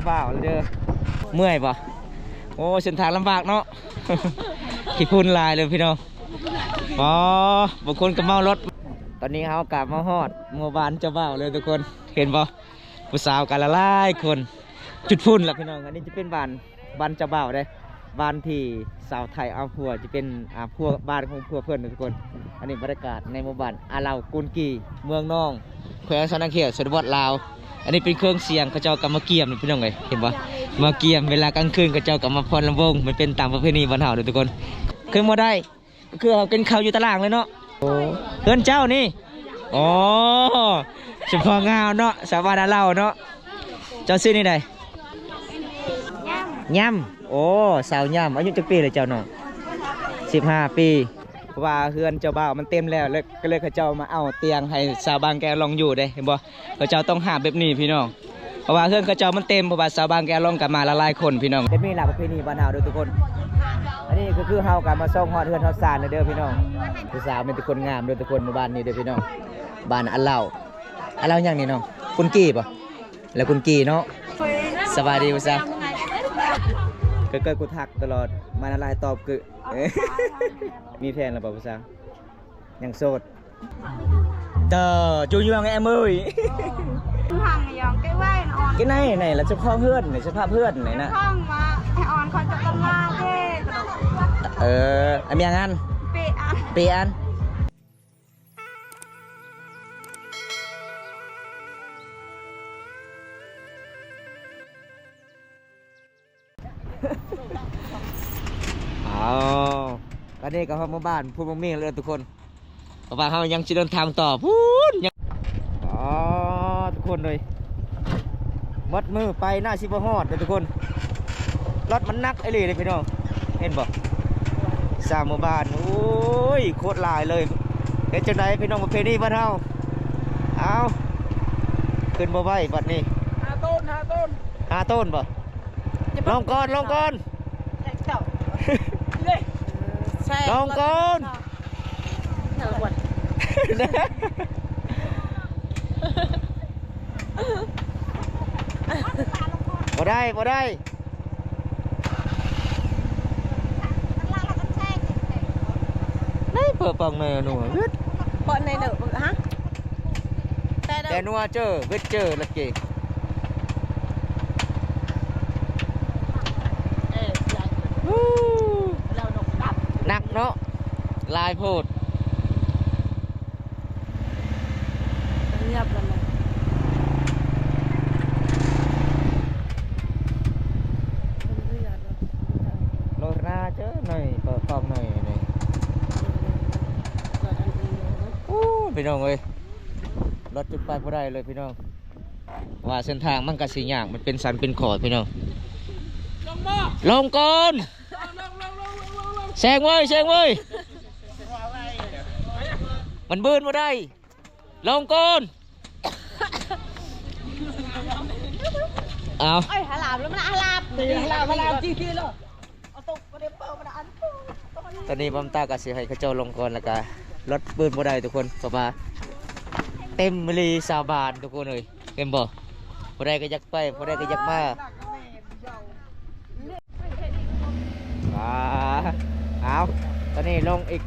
ວ້າວເດີ. ເມື່ອຍບໍ່? ໂອ້ ເສັ້ນທາງລຳບາກເນາະ. ຂີ້ຝຸ່ນຫຼາຍເລີຍພີ່ນ້ອງ. ອໍ ບາງຄົນກໍເມົາລົດ. ຕອນນີ້ເຮົາກໍມາຮອດໝູ່ບ້ານເຈົ້າບ່າວເລີຍທຸກຄົນ. ເຫັນບໍ່? ຜູ້ສາວກໍຫຼາຍໆຄົນ ຈຸດຝຸ່ນລະພີ່ນ້ອງ. ອັນນີ້ຈະເປັນບ້ານ ບ້ານເຈົ້າບ່າວເດ້ ບ້ານທີ່ສາວໄທເອົາຜົວ ຈະເປັນ ອ່າ ຜົວ ບ້ານຂອງຜົວເພິ່ນເດ້ທຸກຄົນ. ອັນນີ້ບັນຍາກາດໃນໝູ່ບ້ານອາເລົາກຸນກີ ເມືອງນອງ ແຂວງສະຫວັນນະເຂດ ຊົນນະບົດ ລາວ. ອັນນີ້ເປັນເຄື່ອງສຽງ ເຂົາເຈົ້າກໍມາກຽມພີ່ນ້ອງເອີຍ ເຫັນບໍ່? ມາກຽມ ເວລາກາງຄືນເຂົາເຈົ້າກໍມາຟ້ອນລຳວົງ ມັນເປັນຕາມປະເພນີບ້ານເຮົາເດ້ທຸກຄົນ. ຄືບໍ່ໄດ້ ຄືເຮົາກິນເຂົ້າຢູ່ຕາລ່າງເລີຍເນາະ. ໂອ້ ເຮືອນເຈົ້ານີ້? ອໍ ສະເພາະງາມເນາະ ສາວບ້ານອາເລົາເນາະ. ເຈົ້າຊື່ນີ້ໃດ? ຍຳ. ໂອ້ ສາວຍຳ. ອາຍຸຈັກປີແລ້ວເຈົ້ານ້ອງ? ສິບຫ້າປີ. ເພາະວ່າເຮືອນເຈົ້າບ່າວມັນເຕັມແລ້ວ ແລ້ວກໍເລີຍເຂົາເຈົ້າມາເອົາຕຽງໃຫ້ສາວບາງແກລອງຢູ່ເດ້ ເຫັນບໍ່? ເຂົາເຈົ້າຕ້ອງຫາແບບນີ້ພີ່ນ້ອງ ເພາະວ່າເຮືອນເຂົາເຈົ້າມັນເຕັມ ເພາະວ່າຊາວບາງແກລອງກໍມາຫຼາຍໆຄົນພີ່ນ້ອງ. ແບບນີ້ລະປະເພນີບ້ານເຮົາເດີທຸກຄົນ. ອັນນີ້ກໍຄືເຮົາກໍມາສົ່ງຮອດເຮືອນຮອດຊານແລ້ວເດີພີ່ນ້ອງ. ຜູ້ສາວມີແຕ່ຄົນງາມເດີທຸກຄົນ. ໝູ່ບ້ານນີ້ເດີພີ່ນ້ອງ ບ້ານອາເລົາ. ອາເລົາຫຍັງນີ້ນ້ອງ? ກຸນກີບໍ່? ແລ້ວກຸນກີເນາະ. ສະບາຍດີຜູ້ສາວ. ເກີດ ເກີດ ກູທັກຕະຫຼອດ ມານະລາຍຕອບຄື ມີແຟນແລ້ວບໍ່ຜູ້ສາວ? ຍັງໂສດ. ເຕີ ຈູຍວງແອມເອີຍ ຮັງຍອງເກໄວ້ນອນ ເກໄນໄນລະເຈົ້າຂອງເຮືອນ ໃນສະພາບເຮືອນນີ້ນະ ຂອງວ່າໃຫ້ອອນເຂົາຈະກັນລາເດ້. ເອີ ອາມຽງອັນ ເປອັນ ເປອັນ. ອ້າວ ຕອນນີ້ກໍຮອດໝູ່ບ້ານພູນບັກເມງແລ້ວທຸກຄົນ ເພາະວ່າເຮົາຍັງຊິເດີນທາງຕໍ່ພຸ້ນ. ອໍ ທຸກຄົນເອີຍ ໝົດມື້ໄປໜ້າຊິບໍ່ຮອດເດີທຸກຄົນ. ລົດມັນໜັກອີ່ຫຼີເດ້ພີ່ນ້ອງ ເຫັນບໍ່? ສາມໝູ່ບ້ານ ໂອ້ຍ ໂຄດຫຼາຍເລີຍ. ເຮັດຈັ່ງໃດພີ່ນ້ອງ ປະເພນີບ້ານເຮົາ? ເອົາ ຂຶ້ນບໍ່ໄຫວບັດນີ້. ຫ້າໂຕນ ຫ້າໂຕນ ຫ້າໂຕນບໍ່? ລອງກ່ອນ ລອງກ່ອນ ລອງກ່ອນ. ບໍ່ໄດ້ ບໍ່ໄດ້. ໄດ້ເປີດປ່ອງໜ້ອຍໜູ ເຮັດເປີດໜ້ອຍໜຶ່ງ ຮະ ແຕ່ ແຕ່ນົວເຈີ ເວັດເຈີ ລະເກ ເອີ ໜັກເນາະ ຫຼາຍໂພດ. ໂລດໜ້າເຈີໜ້ອຍ ເປີດປ່ອງໜ້ອຍນີ້. ໂອ້ ພີ່ນ້ອງເອີຍ ລົດຈຸດໄປບໍ່ໄດ້ເລີຍພີ່ນ້ອງ ວ່າເສັ້ນທາງມັນກະຊິຍາກ ມັນເປັນສັນເປັນຂອດພີ່ນ້ອງ. ລົງກ່ອນ ແຊງເວີຍ ແຊງເວີຍ ມັນບືນບໍ່ໄດ້. ລົງກ່ອນ ເອົາ ເອີຍ ຮາລາມແລ້ວມັນ ຮາລາມ ຮາລາມ ຮາລາມ ຈີ່ໆ ເລີຍ. ຕອນນີ້ບອມຕາກໍຊິໃຫ້ເຂົາເຈົ້າລົງກ່ອນ ແລ້ວກໍລົດບືນບໍ່ໄດ້ທຸກຄົນ ເພາະວ່າເຕັມອີ່ຫຼີຊາວບ້ານທຸກຄົນເອີຍ ເຫັນບໍ່? ຜູ້ໃດກໍຢາກໄປ ຜູ້ໃດກໍຢາກມາ. ອ່າ ເອົາ ຕອນນີ້ລົງອີກ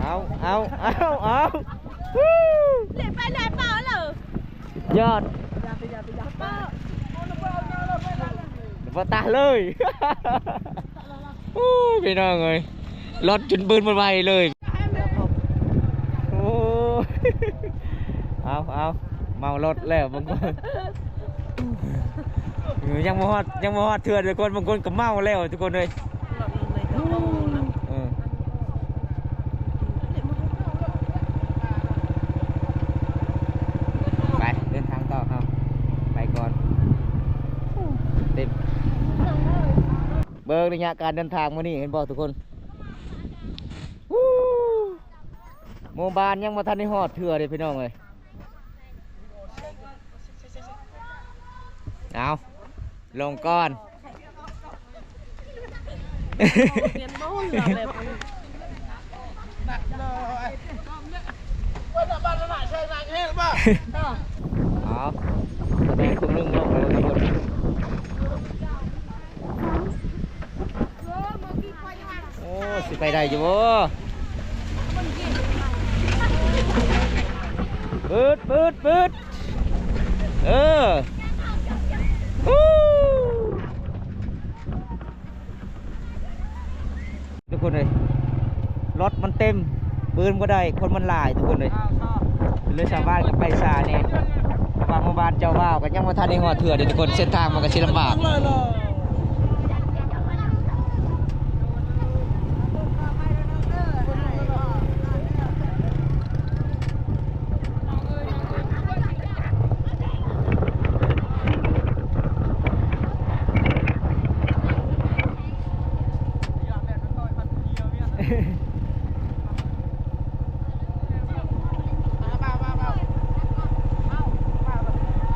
ເອົາ ເອົາ ເອົາ ເອົາ ເລະໄປແລະເປົ່າເລີຍ ຍອດ ບໍ່ຕາເລີຍ. ໂອ້ ພີ່ນ້ອງເອີຍ ລົດຈົນບືນບໍ່ໄຫວເລີຍ. ໂອ້ ເອົາ ເອົາ ເມົາລົດແລ້ວບາງຄົນ ຍັງບໍ່ຮອດ ຍັງບໍ່ຮອດເທື່ອທຸກຄົນ ບາງຄົນກໍເມົາແລ້ວທຸກຄົນເອີຍ. ເອີ ໄປ ເດີນທາງຕໍ່ເຮົາ ໄປກ່ອນ ເຕັມ. ເບິ່ງໄລຍະການເດີນທາງມື້ນີ້ ເຫັນບໍ່ທຸກຄົນ? ໝູ່ບ້ານຍັງບໍ່ທັນໄດ້ຮອດເທື່ອເດ້ພີ່ນ້ອງເອີຍ. ເອົາ ລົງກ່ອນ ເອົາ ຕອ ແມ່ນຄົນໜຶ່ງລົງແລ້ວທຸກຄົນ. ໂອ້ ຊິໄປໄດ້ຢູ່ບໍ່? ປຶດ ປຶດ ປຶດ ເອີ ທຸກຄົນເອີຍ ລົດມັນເຕັມ ບືນບໍ່ໄດ້ ຄົນມັນຫຼາຍທຸກຄົນເອີຍ. ເລີຍຊາວບ້ານກໍໄປຊ້າແດ່ ເພາະວ່າໝູ່ບ້ານເຈົ້າບ່າວກໍຍັງບໍ່ທັນໄດ້ຮອດເທື່ອເດ້ທຸກຄົນ. ເສັ້ນທາງມັນກໍຊິລຳບາກ.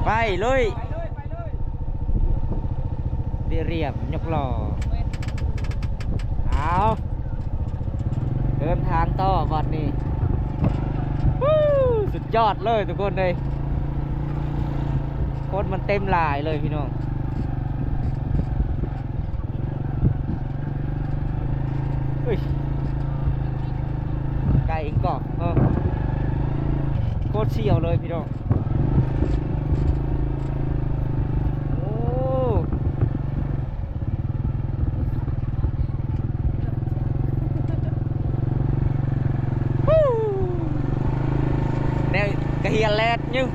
ໄປເລີຍ ໄປເລີຍ ໄປເລີຍ ລຽບໆ ຍົກລໍ້. ເອົາ ເດີນທາງຕໍ່ບັດນີ້. ວູ້ ສຸດຍອດເລີຍທຸກຄົນເອີຍ ຄົນມັນເຕັມຫຼາຍເລີຍພີ່ນ້ອງ. ເອີຍ ໄກອີກກໍ ເອີ ໂຄດສ່ຽວເລີຍພີ່ນ້ອງ. ໂອ້ ແນວກະເຮຍແລ່ນຢູ່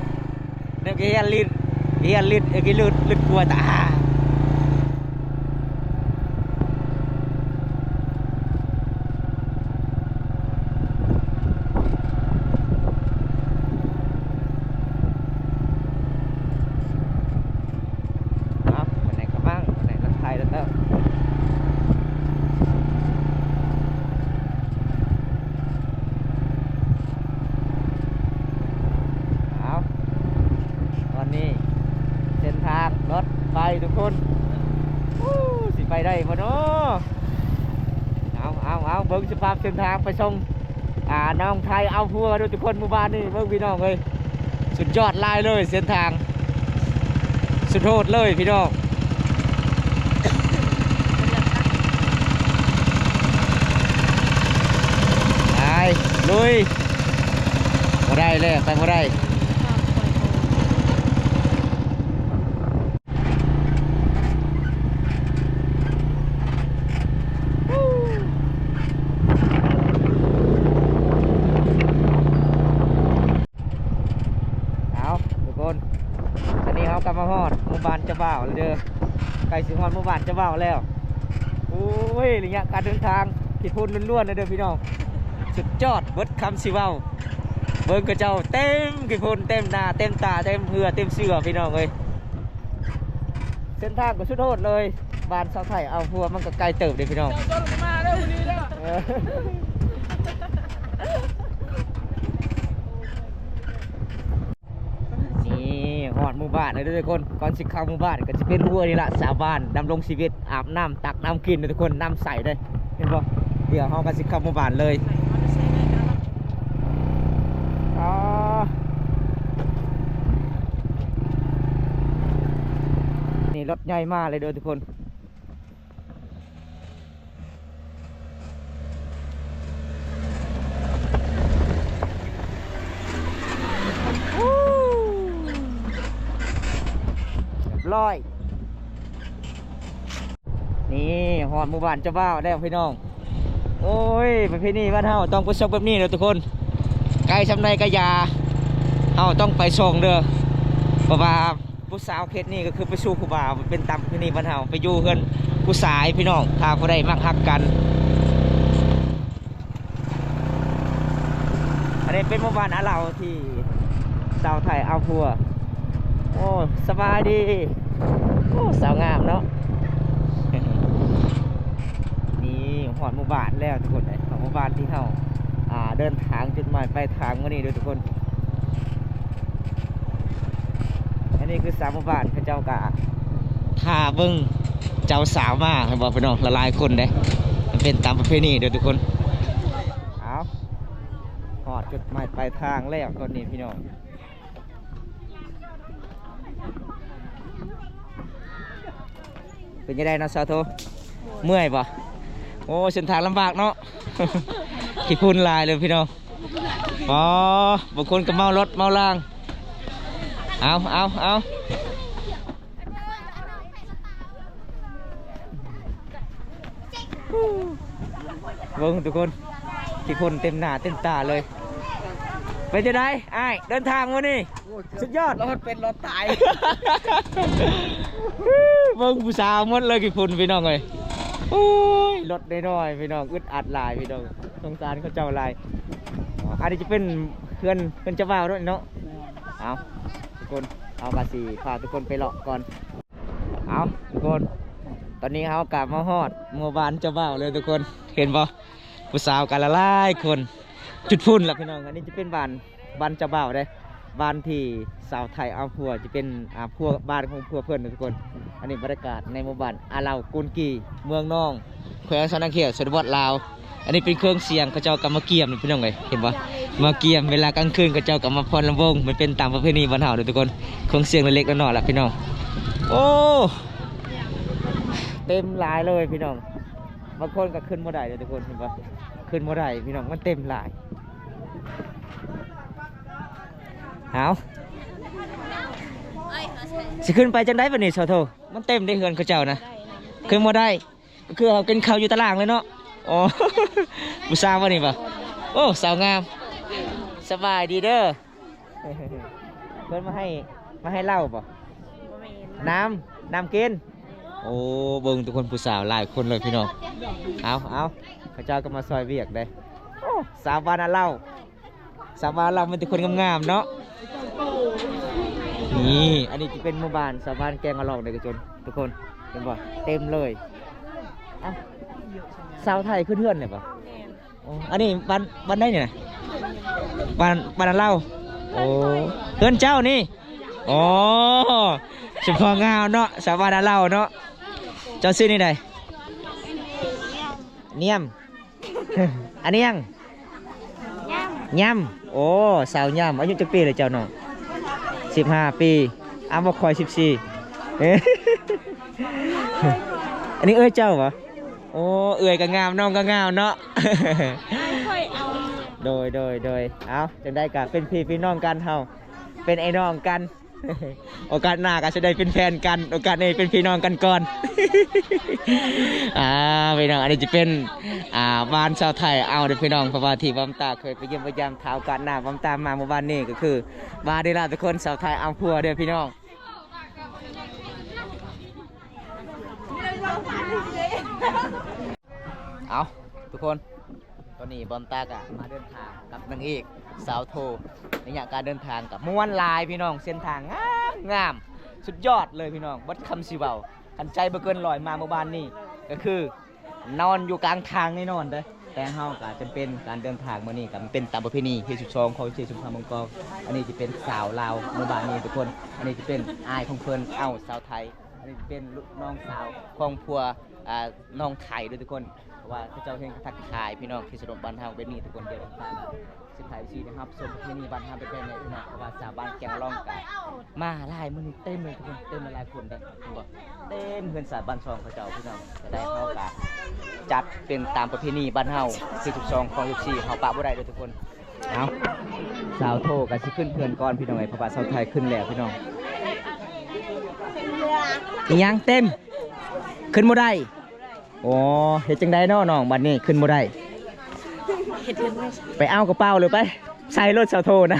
ແນວກະເຮຍລິດ ກະເຮຍລິດ ເອີ ກະລິດ ລິດກວ່າຕາ. ເອົາ ບັນໄດກະມັງ ບັນໄດລົດໄຖແລ້ວເຕີ. ເອົາ ຕອນນີ້ເສັ້ນທາງລົດໄຟທຸກຄົນ ອູ້ ຊິໄປໄດ້ບໍ່ນໍ? ເອົາ ເອົາ ເອົາ ເບິ່ງສະພາບເສັ້ນທາງໄປສົ່ງ ອ່າ ນ້ອງໄທເອົາຜົວເດີ້ທຸກຄົນ. ໝູ່ບ້ານນີ້ເບິ່ງພີ່ນ້ອງເອີຍ ສຸດຍອດຫຼາຍເລີຍ ເສັ້ນທາງສຸດໂຫດເລີຍພີ່ນ້ອງ. ໄປລຸຍ ບໍ່ໄດ້ແລ້ວ ໄປບໍ່ໄດ້. ເອົາ ທຸກຄົນ ຕອນນີ້ເຮົາກໍມາຮອດໝູ່ບ້ານເຈົ້າບ່າວແລ້ວເດີ້ ໃກ້ຊິຮອດໝູ່ບ້ານເຈົ້າບ່າວແລ້ວ. ໂອ້ຍ ໄລຍະການເດີນທາງຂີ້ຝຸ່ນລ້ວນໆເດີ້ພີ່ນ້ອງ ສຸດຍອດ ເບິດຄຳຊິເວົ້າ. ເບິ່ງເຂົາເຈົ້າເຕັມຂີ້ຝຸ່ນ ເຕັມໜ້າເຕັມຕາ ເຕັມເຫື່ອເຕັມເສື້ອພີ່ນ້ອງເອີຍ. ເສັ້ນທາງກໍສຸດໂຫດເລີຍ ບ້ານຊາວໄທເອົາຜົວມັນກໍໄກເຕີບເດ້ພີ່ນ້ອງ. ເຈົ້າຕ້ອງມາເດີ້ມື້ນີ້ເດີ້. ເອີ ນີ້ຮອດໝູ່ບ້ານແລ້ວເດີ້ທຸກຄົນ. ກ່ອນຊິເຂົ້າໝູ່ບ້ານກໍຊິເປັນຮົ້ວນີ້ລະ ຊາວບ້ານດຳລົງຊີວິດ ອາບນ້ຳ ຕັກນ້ຳກິນເດີ້ທຸກຄົນ ນ້ຳໃສເດີ້ ເຫັນບໍ່? ດຽວເຮົາກໍຊິເຂົ້າໝູ່ບ້ານເລີຍ. ອໍ ນີ້ລົດໃຫຍ່ມາເລີຍເດີ້ທຸກຄົນ. ຮຽບຮ້ອຍ. ນີ້ຮອດໝູ່ບ້ານເຈົ້າບ່າວແລ້ວພີ່ນ້ອງ. ໂອ້ຍ ປະເພນີບ້ານເຮົາຕ້ອງໄປສົ່ງແບບນີ້ເດີ້ທຸກຄົນ ໄກສ່ຳໃດກໍຢ່າ ເຮົາຕ້ອງໄປສົ່ງເດີ້ ເພາະວ່າຜູ້ສາວເຂດນີ້ກໍຄືໄປສູ່ຜູ້ບ່າວ ເປັນຕາມປະເພນີບ້ານເຮົາ ໄປຢູ່ເຮືອນຜູ້ຊາຍພີ່ນ້ອງ ຖ້າຜູ້ໃດມັກຮັກກັນ. ອັນນີ້ເປັນໝູ່ບ້ານອາເຫຼົ່າທີ່ຊາວໄທເອົາຜົວ. ໂອ້ ສະບາຍດີ. ໂອ້ ສາວງາມເນາະ. ນີ້ຮອດໝູ່ບ້ານແລ້ວທຸກຄົນເອີຍ ຮອດໝູ່ບ້ານທີ່ເຮົາ ອ່າ ເດີນທາງຈຸດໝາຍປາຍທາງມື້ນີ້ເດີ້ທຸກຄົນ. ອັນນີ້ຄືຊາວໝູ່ບ້ານເຂົາເຈົ້າກະຖ້າເບິ່ງເຈົ້າສາວມາ ເຫັນບໍ່ພີ່ນ້ອງ ຫຼາຍໆຄົນເດ້ ມັນເປັນຕາມປະເພນີເດີ້ທຸກຄົນ. ເອົາ ຮອດຈຸດໝາຍປາຍທາງແລ້ວຕອນນີ້ພີ່ນ້ອງ. ໂ ເປັນຈັ່ງໃດເນາະສາວໂທ? ເມື່ອຍບໍ່? ໂອ້ ເສັ້ນທາງລຳບາກເນາະ. ຂີ້ຝຸ່ນຫຼາຍເລີຍພີ່ນ້ອງ. ອໍ ບາງຄົນກໍເມົາລົດເມົາລາງ. ເອົາ ເອົາ ເອົາ ເບິ່ງທຸກຄົນ ຂີ້ຝຸ່ນເຕັມໜ້າເຕັມຕາເລີຍ. ເປັນຈັ່ງໃດອ້າຍ ເດີນທາງມື້ນີ້? ໂອ້ຍ ສຸດຍອດ ລອດເປັນລອດຕາຍ. ເບິ່ງຜູ້ສາວໝົດເລີຍຂີ້ຝຸ່ນພີ່ນ້ອງເອີຍ. ໂອ້ຍ ລົດນ້ອຍໆພີ່ນ້ອງ ອຶດອັດຫຼາຍພີ່ນ້ອງ ສົງສານເຂົາເຈົ້າຫຼາຍ. ອັນນີ້ຈະເປັນເຮືອນ ເຮືອນເຈົ້າບ່າວເນາະ. ເອົາ ທຸກຄົນ ເຮົາກໍຊິພາທຸກຄົນໄປເລາະກ່ອນ. ເອົາ ທຸກຄົນ ຕອນນີ້ເຮົາກໍມາຮອດໝູ່ບ້ານເຈົ້າບ່າວແລ້ວທຸກຄົນ ເຫັນບໍ່? ຜູ້ສາວກໍຫຼາຍໆຄົນ ຈຸດພຸ້ນລະພີ່ນ້ອງ. ອັນນີ້ຈະເປັນບ້ານ ບ້ານເຈົ້າບ່າວເດ້ ບ້ານທີ່ສາວໄທເອົາຜົວ ຈະເປັນ ອ່າ ຜົວ ບ້ານຂອງຜົວເພິ່ນນະທຸກຄົນ. ອັນນີ້ບັນຍາກາດໃນໝູ່ບ້ານອາເລົາກຸນກີ ເມືອງນອງ ແຂວງສະຫວັນນະເຂດ ຊົນນະບົດ ລາວ. ອັນນີ້ເປັນເຄື່ອງສຽງ ເຂົາເຈົ້າກໍມາກຽມພີ່ນ້ອງເອີຍ ເຫັນບໍ່? ມາກຽມ ເວລາກາງຄືນເຂົາເຈົ້າກໍມາຟ້ອນລຳວົງ ມັນເປັນຕາມປະເພນີບ້ານເຮົາເດ້ທຸກຄົນ. ເຄື່ອງສຽງເລັກໆນ້ອຍໆລະພີ່ນ້ອງ. ໂອ້ ເຕັມຫຼາຍເລີຍພີ່ນ້ອງ. ບາງຄົນກໍຂຶ້ນບໍ່ໄດ້ເດ້ທຸກຄົນ ເຫັນບໍ່? ຂຶ້ນບໍ່ໄດ້ພີ່ນ້ອງ ມັນເຕັມຫຼາຍ. ເອົາ ຊິຂຶ້ນໄປຈັ່ງໃດບັດນີ້ສາວໂທ? ມັນເຕັມເດ້ເຮືອນເຂົາເຈົ້ານະ. ຂຶ້ນບໍ່ໄດ້ ກໍຄືເຮົາກິນເຂົ້າຢູ່ຕາລ່າງເລີຍເນາະ. ອໍ ຜູ້ສາວບໍ່ນີ້ບໍ່? ໂອ້ ສາວງາມ ສະບາຍດີເດີ. ເພິ່ນມາໃຫ້ ມາໃຫ້ເຫຼົ້າບໍ່? ບໍ່ແມ່ນ ນ້ຳ ນ້ຳກິນ. ໂອ້ ເບິ່ງທຸກຄົນ ຜູ້ສາວຫຼາຍຄົນເລີຍພີ່ນ້ອງ. ເອົາ ເອົາ ເຂົາເຈົ້າກໍມາຊ່ອຍວຽກເດ້. ໂອ້ ສາວບ້ານອາເລົາ ສາວບ້ານລາວມີແຕ່ຄົນງາມໆເນາະ. ນີ້ ອັນນີ້ຈະເປັນໝູ່ບ້ານຊາວບ້ານແກງອະລອງເດ້ທຸກຄົນ ທຸກຄົນ ເຫັນບໍ່? ເຕັມເລີຍ. ເອົ້າ ສາວໄທຂຶ້ນເຮືອນແລ້ວບໍ່? ແມ່ນ. ໂອ້ ອັນນີ້ບ້ານ ບ້ານໃດນີ້ນະ? ບ້ານ ບ້ານອາເລົາ. ໂອ້ ເຮືອນເຈົ້ານີ້? ອໍ ສະເພາະງາມເນາະ ສາວບ້ານອາເລົາເນາະ. ເຈົ້າຊື່ແນວໃດ? ນຽມ. ອັນນີ້ຫຍັງ? ຍຳ. ໂອ້ ສາວຍຳ ອາຍຸຈັກປີແລ້ວເຈົ້ານ້ອງ? ສິບຫ້າປີ. ອ້າວ ບໍ່ຄ່ອຍ ສິບສີ່. ອັນນີ້ເອື້ອຍເຈົ້າບໍ່? ໂອ້ ເອື້ອຍກໍງາມ ນ້ອງກໍງາມເນາະ. ຂ້ອຍເອົາ. ໂດຍ ໂດຍ ໂດຍ. ເອົ້າ ຈັ່ງໃດກໍເປັນພີ່ເປັນນ້ອງກັນເຮົາ ເປັນໄອ້ນ້ອງກັນ. ໂອກາດໜ້າກໍຊິໄດ້ເປັນແຟນກັນ ໂອກາດນີ້ເປັນພີ່ນ້ອງກັນກ່ອນ. ອ່າ ພີ່ນ້ອງ ອັນນີ້ຈະເປັນ ອ່າ ບ້ານຊາວໄທເອົາເດີ້ພີ່ນ້ອງ ເພາະວ່າທີ່ບ່າວຕາເຄີຍໄປຢ້ຽມໄປຢາມ ຖ້າໂອກາດໜ້າບ່າວຕາມາໝູ່ບ້ານນີ້ ກໍຄືບ້ານນີ້ລະທຸກຄົນ ຊາວໄທເອົາຜົວເດີ້ພີ່ນ້ອງ. ເອົາ ທຸກຄົນ ຕອນນີ້ບ່າວຕາກໍມາເດີນທາງກັບນາງເອກສາວໂທ ໄລຍະການເດີນທາງກໍມ່ວນຫຼາຍພີ່ນ້ອງ ເສັ້ນທາງງາມໆ ສຸດຍອດເລີຍພີ່ນ້ອງ ເບິດຄຳຊິເວົ້າ. ຄັນໃຈບໍ່ເກີນຮ້ອຍມາໝູ່ບ້ານນີ້ ກໍຄືນອນຢູ່ກາງທາງແນ່ນອນເດີ້. ແຕ່ເຮົາກໍຈຳເປັນການເດີນທາງມື້ນີ້ ກໍເປັນຕາມປະເພນີທີສິບສອງ ຂອງເຂດຊຸມຊົນເມືອງກອງ. ອັນນີ້ຈະເປັນສາວລາວໝູ່ບ້ານນີ້ທຸກຄົນ ອັນນີ້ຈະເປັນອ້າຍຂອງເພິ່ນ ເອົ້າ ສາວໄທ. ອັນນີ້ເປັນລູກນ້ອງສາວຂອງຜົວ ອ່າ ນ້ອງໄທເດີ້ທຸກຄົນ ເພາະວ່າເຂົາເຈົ້າແຮ່ງທັກທາຍພີ່ນ້ອງທີ່ສະໜົບບ້ານເຮົາແບບນີ້ທຸກຄົນ. ດຽວຂ້າກໍຊິພາເອັຟຊີໄດ້ຮັບຊົມປະເພນີບ້ານເຮົາແບບໃດແນ່ພີ່ນ້ອງ ເພາະວ່າຊາວບ້ານແກງລອງກໍມາຫຼາຍ ມື້ນີ້ເຕັມເລີຍທຸກຄົນ ເຕັມຫຼາຍໆຄົນເດ້ ເຫັນບໍ່? ເຕັມເຮືອນຊານບ້ານຊ່ອງເຂົາເຈົ້າພີ່ນ້ອງ. ຈະໄດ້ເຮົາກໍຈັດເປັນຕາມປະເພນີບ້ານເຮົາ ທີສິບສອງ ຂອງເອັຟຊີ ເຮົາປະບໍ່ໄດ້ເດີ້ທຸກຄົນ. ເອົ້າ ສາວໂທກໍຊິຂຶ້ນເຮືອນກ່ອນພີ່ນ້ອງເອີຍ ເພາະວ່າສາວໄທຂຶ້ນແລ້ວພີ່ນ້ອງ. ອີຫຍັງເຕັມ? ຂຶ້ນບໍ່ໄດ້. ໂອ້ ເຮັດຈັ່ງໃດເນາະນ້ອງ ບັດນີ້ຂຶ້ນບໍ່ໄດ້. ເຮັດເຮືອນ ໄປເອົາກະເປົາຫຼືໄປໃສ່ລົດສາວໂທນະ.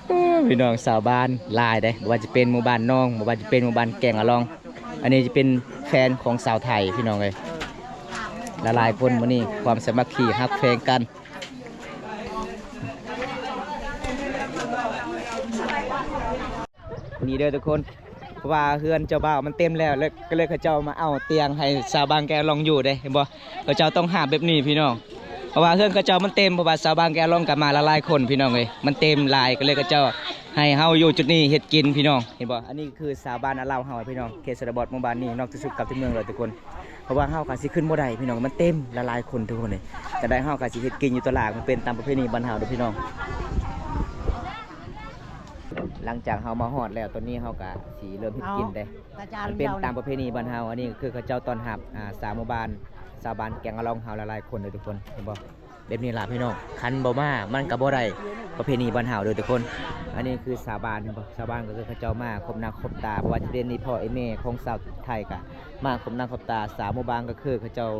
ໂອ້ ພີ່ນ້ອງ ຊາວບ້ານຫຼາຍເດ້ ບໍ່ວ່າຈະເປັນໝູ່ບ້ານນ້ອງ ບໍ່ວ່າຈະເປັນໝູ່ບ້ານແກງອະລອງ. ອັນນີ້ຈະເປັນແຟນຂອງສາວໄທພີ່ນ້ອງເອີຍ ຫຼາຍໆຄົນມື້ນີ້ຄວາມສາມັກຄີຮັກແພງກັນ. ນີ້ເດີ້ທຸກຄົນ ເພາະວ່າເຮືອນເຈົ້າບ່າວມັນເຕັມແລ້ວ ແລ້ວກໍເລີຍເຂົາເຈົ້າມາເອົາຕຽງໃຫ້ຊາວບ້ານແກງອະລອງຢູ່ເດ້ ເຫັນບໍ່? ເຂົາເຈົ້າຕ້ອງຫາບແບບນີ້ພີ່ນ້ອງ ເພາະວ່າເຮືອນເຂົາເຈົ້າມັນເຕັມ ເພາະວ່າຊາວບ້ານແກງອະລອງກໍມາຫຼາຍໆຄົນພີ່ນ້ອງເອີຍ ມັນເຕັມຫຼາຍ ກໍເລີຍເຂົາເຈົ້າໃຫ້ເຮົາຢູ່ຈຸດນີ້ເຮັດກິນພີ່ນ້ອງ ເຫັນບໍ່? ອັນນີ້ຄືຊາວບ້ານອາເລົາເຮົາພີ່ນ້ອງ ເຂດຊົນນະບົດ ໝູ່ບ້ານນີ້ນອກທີ່ສຸດກັບຕົວເມືອງເລີຍທຸກຄົນ. ເພາະວ່າເຮົາກໍຊິຂຶ້ນບໍ່ໄດ້ພີ່ນ້ອງ ມັນເຕັມຫຼາຍໆຄົນທຸກຄົນເລີຍ. ຈັ່ງໃດເຮົາກໍຊິເຮັດກິນຢູ່ຕະຫຼາດ ມັນເປັນຕາມປະເພນີບ້ານເຮົາເດີ້ພີ່ນ້ອງ. ຫຼັງຈາກເຮົາມາຮອດແລ້ວ ຕອນນີ້ເຮົາກະຊິເລີ່ມເຮັດກິນເດ້. ເອົາ ມັນເປັນຕາມປະເພນີບ້ານເຮົາ. ອັນນີ້ຄືເຂົາເຈົ້າຕ້ອນຮັບ ອ່າ ຊາວໝູ່ບ້ານ ຊາວບ້ານແກງອະລອງເຮົາຫຼາຍໆຄົນເດີທຸກຄົນ ເຫັນບໍ່? ແບບນີ້ລະພີ່ນ້ອງ ຄັນບໍ່ມາມັນກະບໍ່ໄດ້ ປະເພນີບ້ານເຮົາເດີທຸກຄົນ. ອັນນີ້ຄືຊາວບ້ານ ເຫັນບໍ່? ຊາວບ້ານກະຄືເຂົາເຈົ້າມາຄົບໜ້າຄົບຕາ ບໍ່ວ່າຈະເປັນອີ່ພໍ່ອີ່ແມ່ຂອງຊາວໄທກະມາຄົບໜ້າຄົບຕາ. ຊາວໝູ່ບ້ານກະຄືເຂົາເຈົ້າ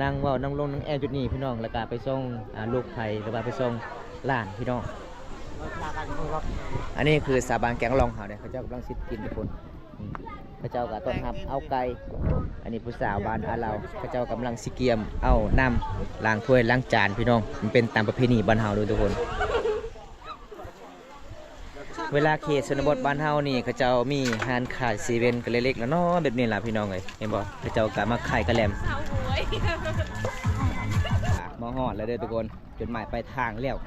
ນັ່ງເວົ້ານັ່ງລົມນັ່ງແອວຈຸດນີ້ພີ່ນ້ອງ ແລ້ວກະໄປສົ່ງ ອ່າ ລູກໃຜ ຫຼືວ່າໄປສົ່ງຫຼານພີ່ນ້ອງ. ອັນນີ້ຄືຊາວບ້ານແກງລອງເຮົາເດ້ ເຂົາເຈົ້າກຳລັງຊິກິນທຸກຄົນ. ອືມ ເຂົາເຈົ້າກະຕ້ອນຮັບເອົາໄກ່. ອັນນີ້ຜູ້ສາວບ້ານອາເລົາ ເຂົາເຈົ້າກຳລັງຊິກຽມເອົານ້ຳລ້າງຖ້ວຍລ້າງຈານພີ່ນ້ອງ. ມັນເປັນຕາມປະເພນີບ້ານເຮົາເດີທຸກຄົນ. ເວລາເຂດຊົນນະບົດບ້ານເຮົານີ້ ເຂົາເຈົ້າມີຮ້ານຂາຍເຊເວັ່ນກະເລັກໆນ້ອຍໆແບບນີ້ລະພີ່ນ້ອງເອີຍ ເຫັນບໍ່? ເຂົາເຈົ້າກະມາຂາຍກະແລັມ. ມາຮອດແລ້ວເດີທຸກຄົນ ຈຸດໝາຍປາຍທາງແລ້ວ.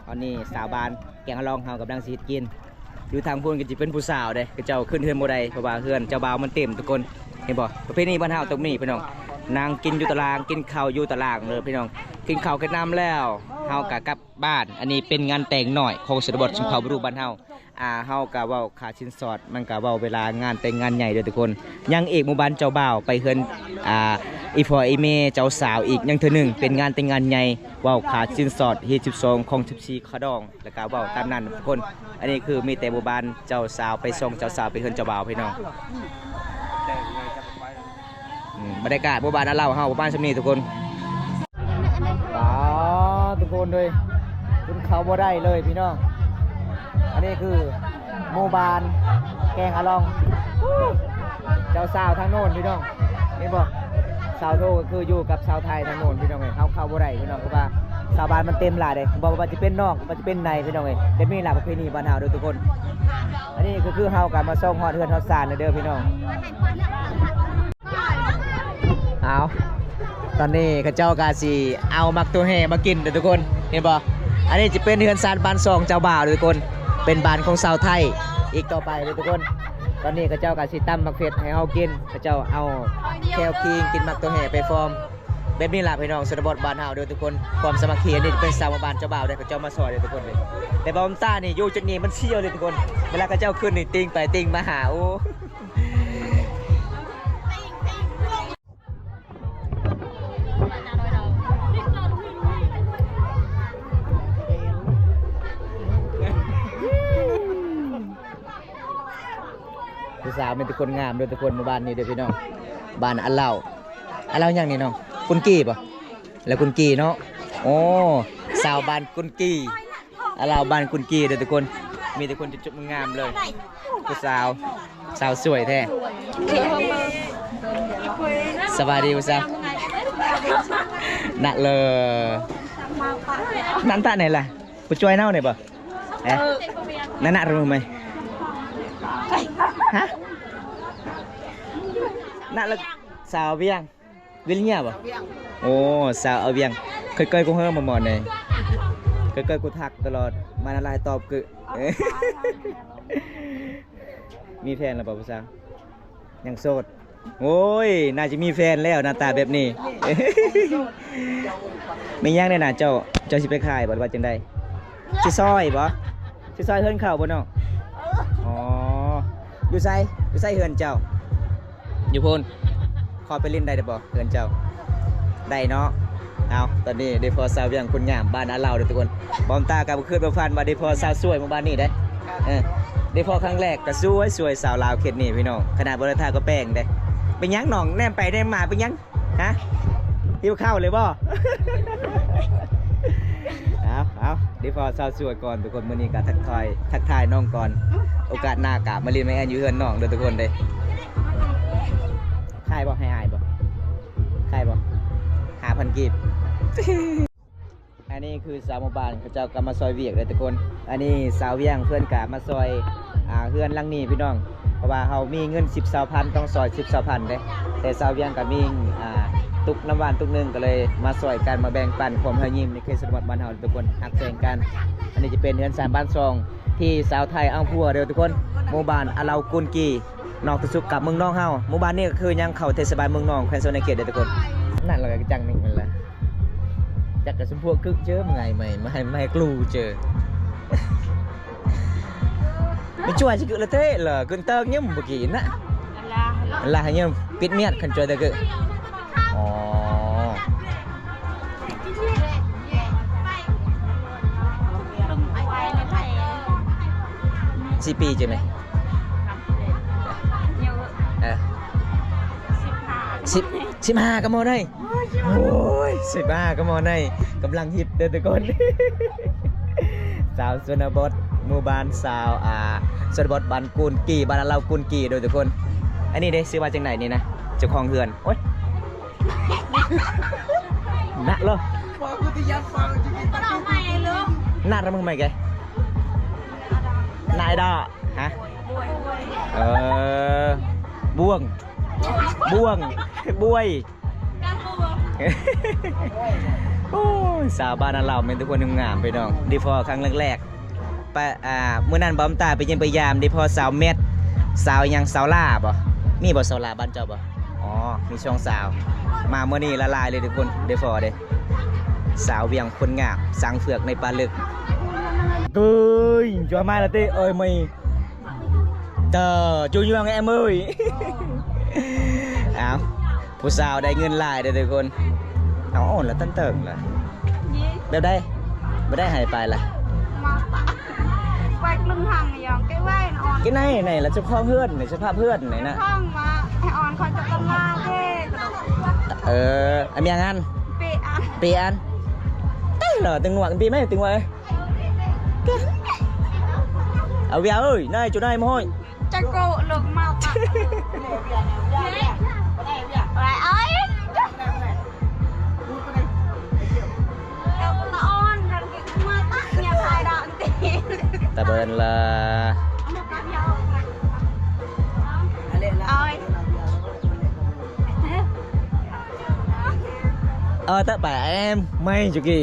ຕອນນີ້ຊາວບ້ານແກງອະລອງເຮົາກຳລັງຊິເຮັດກິນ ຢູ່ທາງພຸ້ນກະຊິເປັນຜູ້ສາວເດ້ ເຂົາເຈົ້າຂຶ້ນເຮືອນບໍ່ໄດ້ ເພາະວ່າເຮືອນເຈົ້າບ່າວມັນເຕັມທຸກຄົນ ເຫັນບໍ່? ປະເພນີບ້ານເຮົາຕ້ອງມີພີ່ນ້ອງ ນັ່ງກິນຢູ່ຕາລາງ ກິນເຂົ້າຢູ່ຕາລາງເດີພີ່ນ້ອງ. ກິນເຂົ້າກິນນ້ຳແລ້ວ ເຮົາກະກັບ ບ້ານ. ອັນນີ້ເປັນງານແຕ່ງນ້ອຍຂອງຊົນນະບົດຊົນເຜົ່າບຣູບ້ານເຮົາ. ອ່າ ເຮົາກະເວົ້າຄ່າສິນສອດ ມັນກະເວົ້າເວລາງານແຕ່ງງານໃຫຍ່ເດີທຸກຄົນ. ຍາງເອກໝູ່ບ້ານເຈົ້າບ່າວໄປເຮືອນ ອ່າ ອີ່ພໍ່ອີ່ແມ່ເຈົ້າສາວອີກຍັງເທື່ອໜຶ່ງ ເປັນງານແຕ່ງງານໃຫຍ່ ເວົ້າຄ່າສິນສອດ ຮີດສິບສອງ ຄອງສິບສີ່ ຂະດອງ ແລ້ວກະເວົ້າຕາມນັ້ນທຸກຄົນ. ອັນນີ້ຄືມີແຕ່ໝູ່ບ້ານເຈົ້າສາວໄປສົ່ງເຈົ້າສາວໄປເຮືອນເຈົ້າບ່າວພີ່ນ້ອງ. ອືມ ບັນຍາກາດໝູ່ບ້ານອາເລົາເຮົາປະມານສ່ຳນີ້ທຸກຄົນ. ປາດ ທຸກຄົນເອີຍ ກິນເຂົ້າບໍ່ໄດ້ເລີຍພີ່ນ້ອງ. ອັນນີ້ຄືໝູ່ບ້ານແກງອະລອງ ເຈົ້າສາວທາງໂນ້ນພີ່ນ້ອງ ເຫັນບໍ່? ສາວໂທກະຄືຢູ່ກັບສາວໄທທາງໂນ້ນພີ່ນ້ອງເອີຍ. ເຮົາເຂົ້າບໍ່ໄດ້ພີ່ນ້ອງ ເພາະວ່າຊາວບ້ານມັນເຕັມຫຼາຍເດ້ ບໍ່ວ່າຈະເປັນນອກ ບໍ່ວ່າຈະເປັນໃນພີ່ນ້ອງເອີຍ. ແບບນີ້ລະປະເພນີບ້ານເຮົາເດີທຸກຄົນ. ອັນນີ້ກະຄືເຮົາກະມາສົ່ງຮອດເຮືອນຮອດຊານແລ້ວເດີພີ່ນ້ອງ. ເອົາ ຕອນນີ້ເຂົາເຈົ້າກະຊິເອົາໝາກໂຕແຮ່ມາກິນເດີທຸກຄົນ ເຫັນບໍ່? ອັນນີ້ຈະເປັນເຮືອນຊານບ້ານຊ່ອງເຈົ້າບ່າວເດີທຸກຄົນ ເປັນບ້ານຂອງຊາວໄທອີກຕໍ່ໄປເດີທຸກຄົນ. ຕອນນີ້ເຂົາເຈົ້າກະຊິຕຳໝາກເຜັດໃຫ້ເຮົາກິນ ເຂົາເຈົ້າເອົາແຂ້ວຄີງ ກິນໝາກໂຕແຮ່ໄປພ້ອມ. ແບບນີ້ລະພີ່ນ້ອງ ຊົນນະບົດບ້ານເຮົາເດີທຸກຄົນ ຄວາມສາມັກຄີ. ອັນນີ້ເປັນຊາວໝູ່ບ້ານເຈົ້າບ່າວເດ້ ເຂົາເຈົ້າມາຊ່ອຍເດີທຸກຄົນເດ້. ແຕ່ວ່າຕານີ້ຢູ່ຈຸດນີ້ມັນສ່ຽວເລີຍທຸກຄົນ ເວລາເຂົາເຈົ້າຂຶ້ນນີ້ຕິ່ງໄປຕິ່ງມາຫາ ໂອ້. ຜູ້ສາວມີແຕ່ຄົນງາມເດີທຸກຄົນ ໝູ່ບ້ານນີ້ເດີພີ່ນ້ອງ ບ້ານອາເລົາ. ອາເລົາຫຍັງນີ້ນ້ອງ? ກຸນກີບໍ່? ແລ້ວກຸນກີເນາະ. ໂອ້ ສາວບ້ານກຸນກີ ອາເລົາບ້ານກຸນກີເດີທຸກຄົນ ມີແຕ່ຄົນຈຸບໆງາມໆເລີຍ. ຜູ້ສາວ ສາວສວຍແທ້. ສະບາຍດີຜູ້ສາວ. ນະເລີ ນັນຕະໄນລະ ຜູ້ຊ່ວຍເຮົານີ້ບໍ່? ເອ ນະນະ ຮູ້ໄໝ? ຮະ? ນະເລີ ສາວວຽງ ວິລະຍາບໍ່? ໂອ້ ສາວອາວຽງ ເຄີຍເກີຍກູເຮີມາໝໍໃນ ເຄີຍເກີຍກູທັກຕະຫຼອດ ມານະລາຍຕອບກຶ. ມີແຟນແລ້ວບໍ່ຜູ້ສາວ? ຍັງໂສດ. ໂອ້ຍ ໜ້າຈະມີແຟນແລ້ວ ໜ້າຕາແບບນີ້. ແມ່ນຫຍັງແດ່ນະ ເຈົ້າ ເຈົ້າຊິໄປຂາຍບໍ່ ຫຼືວ່າຈັ່ງໃດ? ຊິຊອຍບໍ່? ຊິຊອຍເຮືອນເຂົາບໍ່ນ້ອງ? ອໍ ຢູ່ໃສ? ຢູ່ໃສເຮືອນເຈົ້າ? ຢູ່ພຸ້ນ. ຂໍໄປຫຼິ້ນໄດ້ບໍ່ເຮືອນເຈົ້າ? ໄດ້ເນາະ. ເອົາ ຕອນນີ້ໄດ້ພໍ້ສາວວຽງຄົນງາມບ້ານອາເລົາເດີທຸກຄົນ. ບອມຕາກະບໍ່ຄິດບໍ່ຝັນວ່າໄດ້ພໍ້ສາວສວຍໝູ່ບ້ານນີ້ເດ້. ເອີ ໄດ້ພໍ້ຄັ້ງແລກກະສວຍໆ ສາວລາວເຂດນີ້ພີ່ນ້ອງ ຂະໜາດບໍ່ໄດ້ທາກະແປ້ງເດ້. ເປັນຫຍັງນ້ອງ ແນມໄປແນມມາເປັນຫຍັງ? ຮະ ຫິວເຂົ້າເລີຍບໍ່? ເອົາ ເອົາ ໄດ້ພໍ້ສາວສວຍກ່ອນທຸກຄົນ. ມື້ນີ້ກະທັກທາຍ ທັກທາຍນ້ອງກ່ອນ ໂອກາດໜ້າກະມາຫຼິ້ນມາແອນຢູ່ເຮືອນນ້ອງເດີທຸກຄົນເດ້. ຂາຍບໍ່? ໃຫ້ອາຍບໍ່? ຂາຍບໍ່? ຫ້າພັນກີບ. ອັນນີ້ຄືຊາວໝູ່ບ້ານເຂົາເຈົ້າກະມາຊ່ອຍວຽກເດີທຸກຄົນ. ອັນນີ້ສາວວຽງເພິ່ນກະມາຊ່ອຍ ອ່າ ເຮືອນຫຼັງນີ້ພີ່ນ້ອງ ເພາະວ່າເຮົາມີເງິນສິບຊາວພັນ ຕ້ອງຊ່ອຍສິບຊາວພັນເດ້. ແຕ່ຊາວວຽງກະມີ ອ່າ ຕຸກນ້ຳຫວານຕຸກໜຶ່ງ ກະເລີຍມາຊ່ອຍກັນ ມາແບ່ງປັນຄວາມຮອຍຍິ້ມໃນເຂດຊົນນະບົດບ້ານເຮົາທຸກຄົນ ຮັກແພງກັນ. ອັນນີ້ຈະເປັນເຮືອນຊານບ້ານຊ່ອງທີ່ຊາວໄທເອົາຜົວເດີທຸກຄົນ ໝູ່ບ້ານອາເລົາກຸນກີ. ນອກທີ່ສຸດກັບເມືອງນອງເຮົາ ໝູ່ບ້ານນີ້ກະຄືຍັງເຂົ້າເທດສະບານເມືອງນອງ ແຂວງສະຫວັນນະເຂດເດີທຸກຄົນ. ນັ້ນລະກະຈັງນີ້ແມ່ນລະ ຈັກກະຊຸມພວກກຶກເຈີ ມາໃຫ້ ມາໃຫ້ ມາໃຫ້ກລູເຈີ. ມັນຈວຍຊິກຶລະເຕະລະ ຂຶ້ນເຕີກຍືມບໍ່ກີນນະ ລາໃຫ້ຍືມ ປິດມຽດຄັນຈວຍແຕ່ກຶ. ອໍ ສີ່ປີ ໃຊ່ໄໝ? ເອີ ສິບ ສິບຫ້າກໍໝໍໄດ້. ໂອ້ຍ ສິບຫ້າກໍໝໍໄດ້ ກຳລັງຮິບເດີທຸກຄົນ. ສາວຊົນນະບົດ ໝູ່ບ້ານຊາວ ອ່າ ຊົນນະບົດບ້ານກູນກີ ບ້ານລາວກູນກີເດີທຸກຄົນ. ອັນນີ້ເດ້ ຊື່ວ່າຈັ່ງໃດນີ້ນະ ເຈົ້າຂອງເຮືອນ? ໂອ້ຍ ໜັກເລີຍ. ໜ້າທຳໄມແກ? ນາຍດາ ຮະ? ເອີ ບ່ວງ ບ່ວງ ບວຍ. ໂອ້ຍ ສາວບ້ານນາລາວແມ່ນແຕ່ຄົນງາມໆ ພີ່ນ້ອງ ໄດ້ພໍ້ຄັ້ງແລກໆ ປະ ອ່າ ມື້ນັ້ນບອມຕາໄປຢ້ຽມໄປຢາມ ໄດ້ພໍ້ສາວແມັດ ສາວຫຍັງ ສາວຫຼ້າບໍ? ມີບໍສາວຫຼ້າບ້ານເຈົ້າບໍ? ອໍ ມີຊ່ອງສາວ ມາມື້ນີ້ລະລາຍເລີຍທຸກຄົນ ໄດ້ພໍ້ເດ້ ສາວວຽງຄົນງາມ ຊ້າງເຜືອກໃນປ່າເລິກ. ເອີຍ ຈວຍມາລະເຕະ ເອີຍ ມາ ເຕີ ຈູຍວງແອມເອີຍ. ອ້າວ ຜູ້ສາວໄດ້ເງິນຫຼາຍເດີທຸກຄົນ. ເອົາ ໂອນລະຕັ້ງເຕີງລະ ແບບໃດ? ບໍ່ໄດ້ໃຫ້ໄປລະ ໄປກຶງຫັງຍອງ ເກັບໄວ້ນອນ ກິນໃນ ໃນລະເຈົ້າຂອງເຮືອນ ໃນສະພາບເຮືອນໃນນະ ຂອງວ່າໃຫ້ອອນ ຂ້ອຍຈະຕ້ອງລາເດ້. ເອີ ອາມຽງອັນ ເປອັນ ເປອັນ ເອີ ລະຕຶງຫນວກ ປີໃໝ່ຕຶງວ່າ ເອົາວຽເອີຍ ນາຍຈຸນາຍມະຫ້ອຍ ຈະໂກະລົງມາປະ ໄປເອີຍ ຕະອອນກັນມາຕະເນຍ ພາຍດາວຕິ ຕະເບີນລະ ເອີຍ ເອີ ຕະໄປແອມ ໄມຈຸກີ.